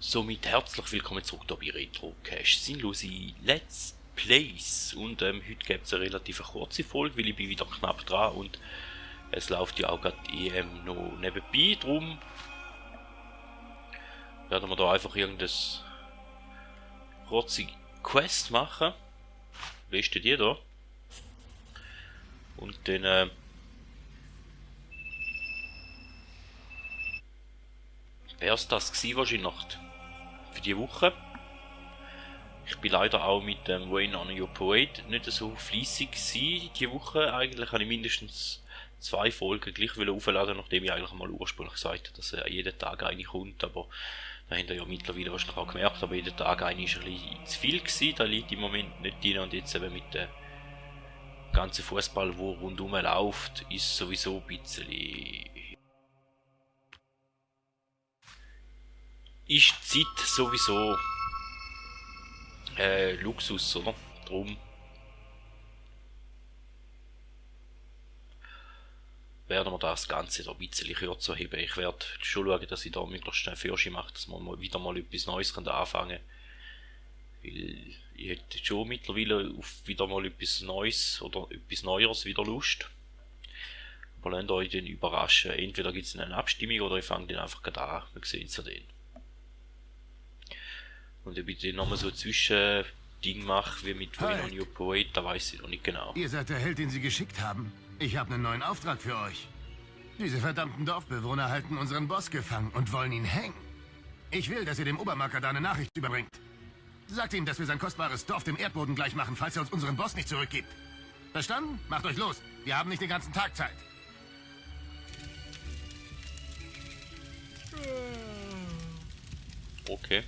Somit herzlich willkommen zurück hier bei Retrocast, sinnlose Let's Plays. Und heute gibt es eine relativ kurze Folge, weil ich bin wieder knapp dran und es läuft ja auch gerade die EM noch nebenbei. Drum werden wir da einfach irgendeine kurze Quest machen. Wie ist die da? Und dann wäre es das gewesen wahrscheinlich für die Woche. Ich bin leider auch mit dem Rain on Your Parade nicht so fleissig gewesen die Woche. Eigentlich habe ich mindestens 2 Folgen gleich aufladen, nachdem ich eigentlich mal ursprünglich gesagt habe, dass jeden Tag eine kommt. Aber da habt ihr ja mittlerweile wahrscheinlich auch gemerkt, aber jeden Tag eine ist ein bisschen zu viel gewesen. Da liegt im Moment nicht drin und jetzt eben mit dem ganzen Fußball, der rundum läuft, ist sowieso ein bisschen... ist die Zeit sowieso Luxus, oder? Drum werden wir das Ganze da ein bisschen kürzer heben. Ich werde schon schauen, dass ich da möglichst schnell Fürsche mache, dass wir mal wieder mal etwas Neues anfangen können. Weil ich hätte schon mittlerweile auf wieder mal etwas Neues oder etwas Neueres wieder Lust. Aber lasst euch dann überraschen. Entweder gibt es eine Abstimmung oder ich fange dann einfach gerade an. Wir sehen es ja dann. Und ob ich dann nochmal so zwischen Ding mache, wie mit Rain on Your Parade, da weiß ich noch nicht genau. Ihr seid der Held, den sie geschickt haben. Ich habe einen neuen Auftrag für euch. Diese verdammten Dorfbewohner halten unseren Boss gefangen und wollen ihn hängen. Ich will, dass ihr dem Obermarker da eine Nachricht überbringt. Sagt ihm, dass wir sein kostbares Dorf dem Erdboden gleich machen, falls er uns unseren Boss nicht zurückgibt. Verstanden? Macht euch los. Wir haben nicht den ganzen Tag Zeit. Okay.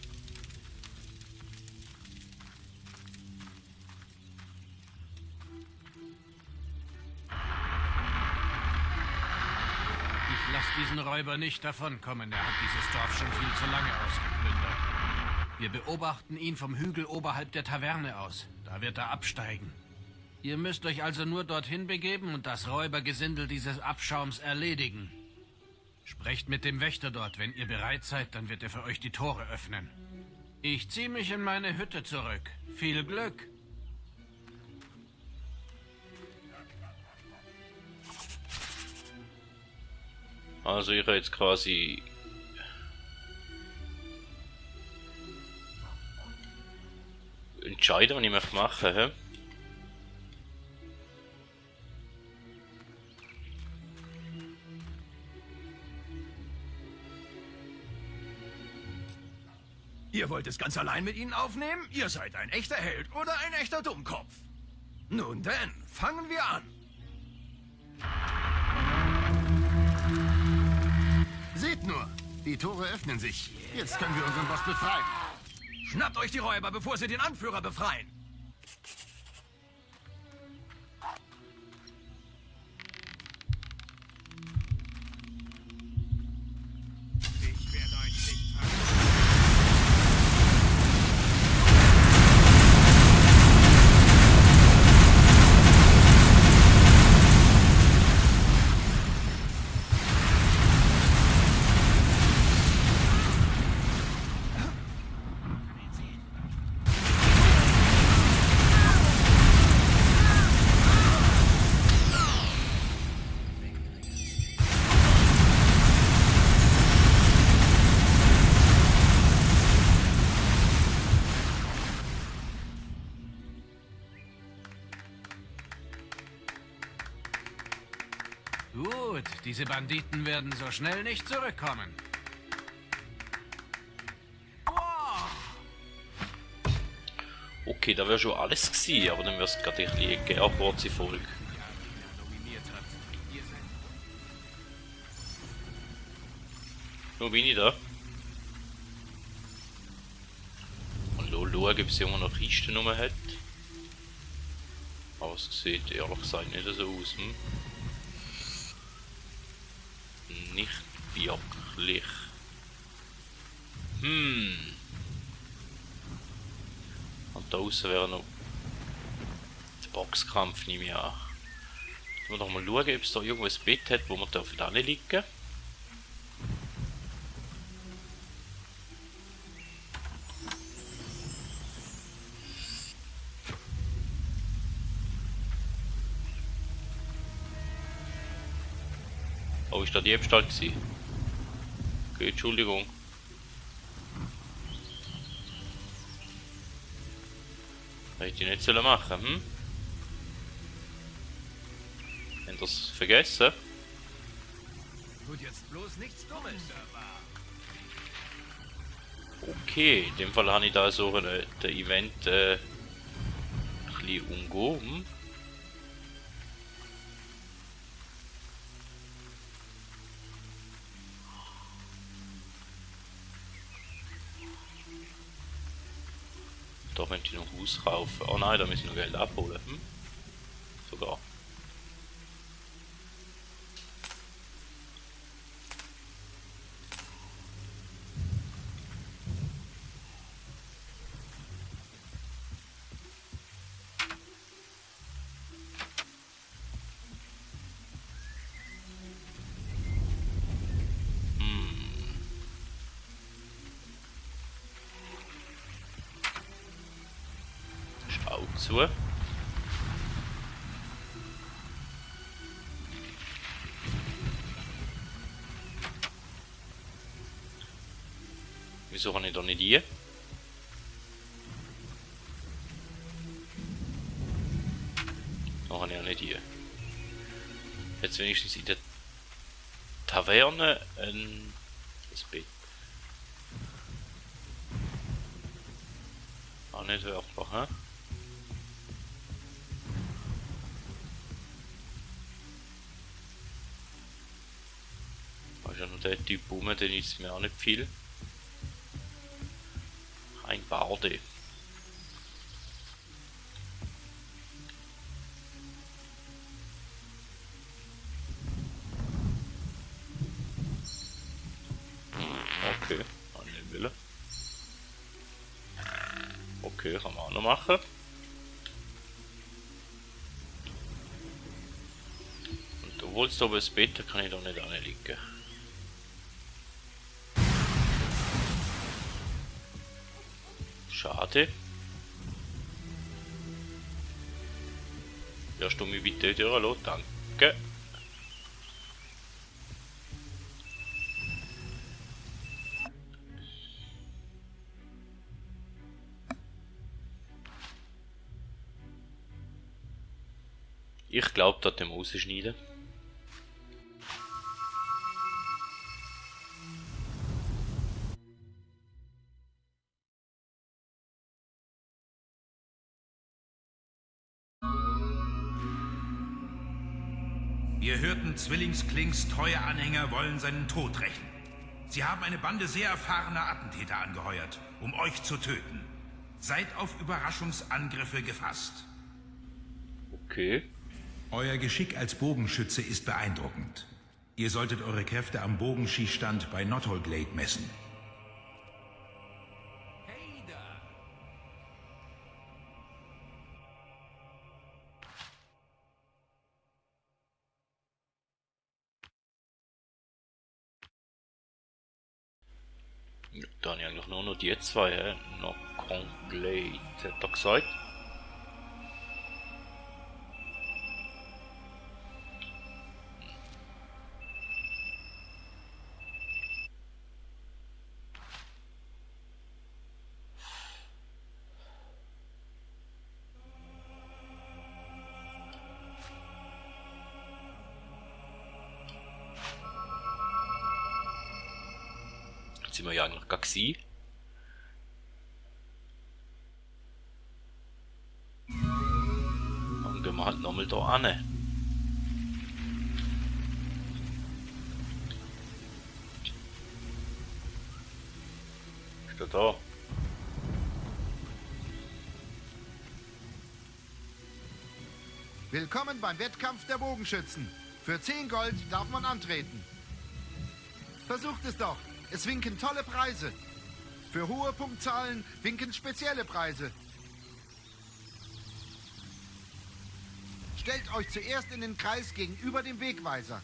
Lasst diesen Räuber nicht davonkommen. Er hat dieses Dorf schon viel zu lange ausgeplündert. Wir beobachten ihn vom Hügel oberhalb der Taverne aus. Da wird er absteigen. Ihr müsst euch also nur dorthin begeben und das Räubergesindel dieses Abschaums erledigen. Sprecht mit dem Wächter dort. Wenn ihr bereit seid, dann wird er für euch die Tore öffnen. Ich ziehe mich in meine Hütte zurück. Viel Glück! Also ich habe jetzt quasi entscheiden, was ich möchte machen. He? Ihr wollt es ganz allein mit ihnen aufnehmen? Ihr seid ein echter Held oder ein echter Dummkopf. Nun denn, fangen wir an. Seht nur, die Tore öffnen sich. Jetzt können wir unseren Boss befreien. Schnappt euch die Räuber, bevor sie den Anführer befreien. Ich werde euch nicht verlassen. Gut, diese Banditen werden so schnell nicht zurückkommen. Okay, da wäre schon alles gewesen, aber dann wäre es gerade eine kurze Folge. Nun bin ich da. Und schauen, ob es immer noch Kisten rum hat. Aber es sieht ehrlich gesagt nicht so aus. Nicht wirklich. Und da außen wäre noch der Boxkampf, nehme ich an. Jetzt müssen wir doch mal schauen, ob es da irgendwo ein Bett hat, wo wir da liegen. Oh, ist da Diebstahl gewesen? Okay, Entschuldigung. Hätte ich nicht sollen machen, hm? Habt ihr das vergessen? Tut jetzt bloß nichts Dummes. Okay, in dem Fall habe ich da so den Event ein bisschen umgehoben. Da könnte ich noch ein Haus kaufen. Oh nein, da müssen wir noch Geld abholen. Hm? Sogar. Augen zu. Wieso habe ich da nicht die? Da habe ich auch nicht die. Jetzt wenigstens in der Taverne ein Bett. Auch nicht wertbar, hä? Da ist ja noch der Typ rum, der nützt mir auch nicht viel. Ein Barde. Okay, kann ich will. Okay, kann man auch noch machen. Und obwohl es da oben das Bett, kann ich da nicht anliegen. Schade. Wirst du mich bitte durchlassen? Danke. Ich glaube, dass dem rausschneiden. Wir hörten, Zwillingsklings treue Anhänger wollen seinen Tod rächen. Sie haben eine Bande sehr erfahrener Attentäter angeheuert, um euch zu töten. Seid auf Überraschungsangriffe gefasst. Okay. Euer Geschick als Bogenschütze ist beeindruckend. Ihr solltet eure Kräfte am Bogenschießstand bei Nottol Glade messen. Da habe ich eigentlich nur noch die zwei, noch Conglade, hat er gesagt. Jetzt sind wir ja eigentlich gar gewesen. Dann gehen wir halt nochmal da an. Ist er da? Willkommen beim Wettkampf der Bogenschützen. Für 10 Gold darf man antreten. Versucht es doch. Es winken tolle Preise. Für hohe Punktzahlen winken spezielle Preise. Stellt euch zuerst in den Kreis gegenüber dem Wegweiser.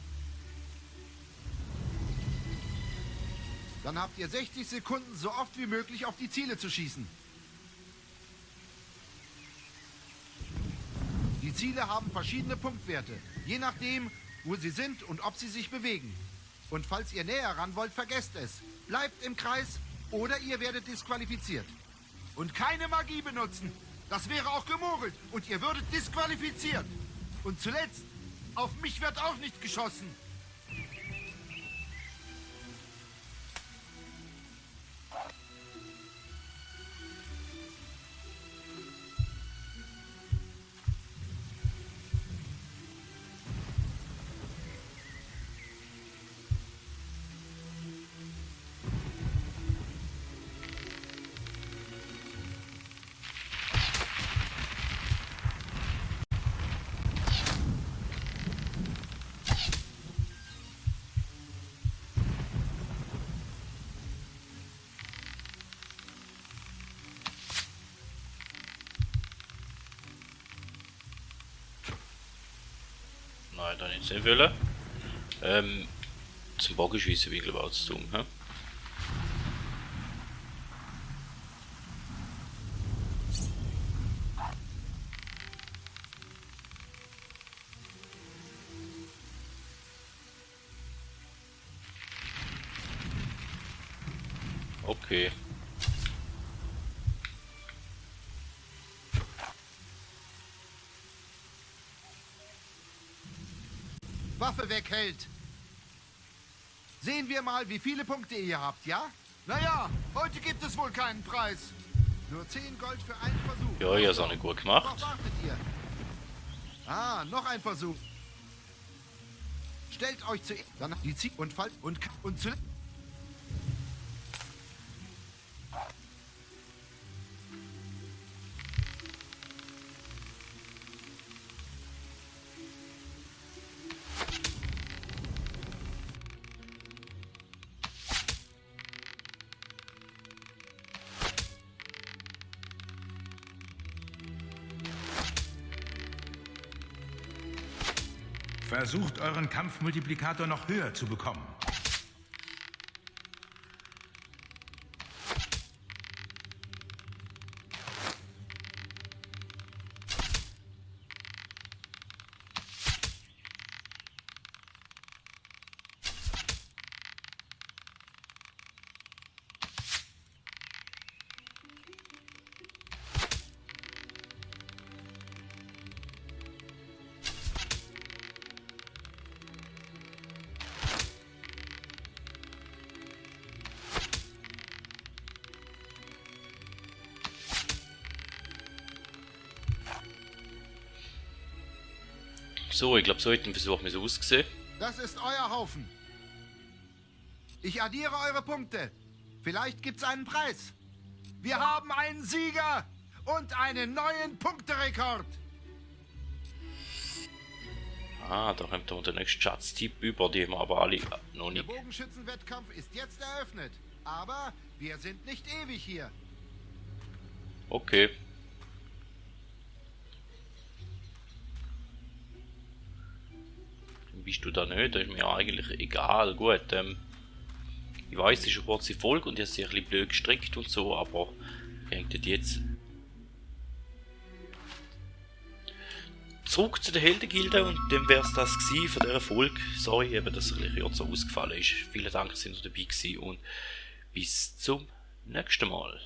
Dann habt ihr 60 Sekunden, so oft wie möglich auf die Ziele zu schießen. Die Ziele haben verschiedene Punktwerte. Je nachdem, wo sie sind und ob sie sich bewegen. Und falls ihr näher ran wollt, vergesst es. Bleibt im Kreis oder ihr werdet disqualifiziert. Und keine Magie benutzen. Das wäre auch gemogelt und ihr würdet disqualifiziert. Und zuletzt, auf mich wird auch nicht geschossen. Nein, dann nicht sehen wollen. Zum Bogenschiessen, wie ich glaube, zu tun. He? Okay. Waffe weghält. Sehen wir mal, wie viele Punkte ihr habt, ja? Naja, heute gibt es wohl keinen Preis. Nur 10 Gold für einen Versuch. Ja, ihr habt es nicht gut gemacht. Worauf wartet ihr? Ah, noch ein Versuch. Stellt euch zu... Dann die Ziel... Und Fall... Und zu... Versucht euren Kampfmultiplikator noch höher zu bekommen. So, ich glaube, so hätten wir es ausgesehen. Das ist euer Haufen. Ich addiere eure Punkte. Vielleicht gibt's einen Preis. Wir haben einen Sieger und einen neuen Punkterekord. Ah, da kommt dann der nächste Schatztipp über, die haben wir aber alle noch Der nicht. Bogenschützenwettkampf ist jetzt eröffnet. Aber wir sind nicht ewig hier. Okay. Bist du da nicht? Das ist mir eigentlich egal. Gut, ich weiß, es ist eine kurze Folge und ich habe sie ein bisschen blöd gestrickt und so, aber hängt jetzt zurück zu der Heldengilde und dann wäre es das gewesen von dieser Folge. Sorry, eben, dass es ein bisschen kürzer ausgefallen ist. Vielen Dank, dass ihr dabei gewesen und bis zum nächsten Mal.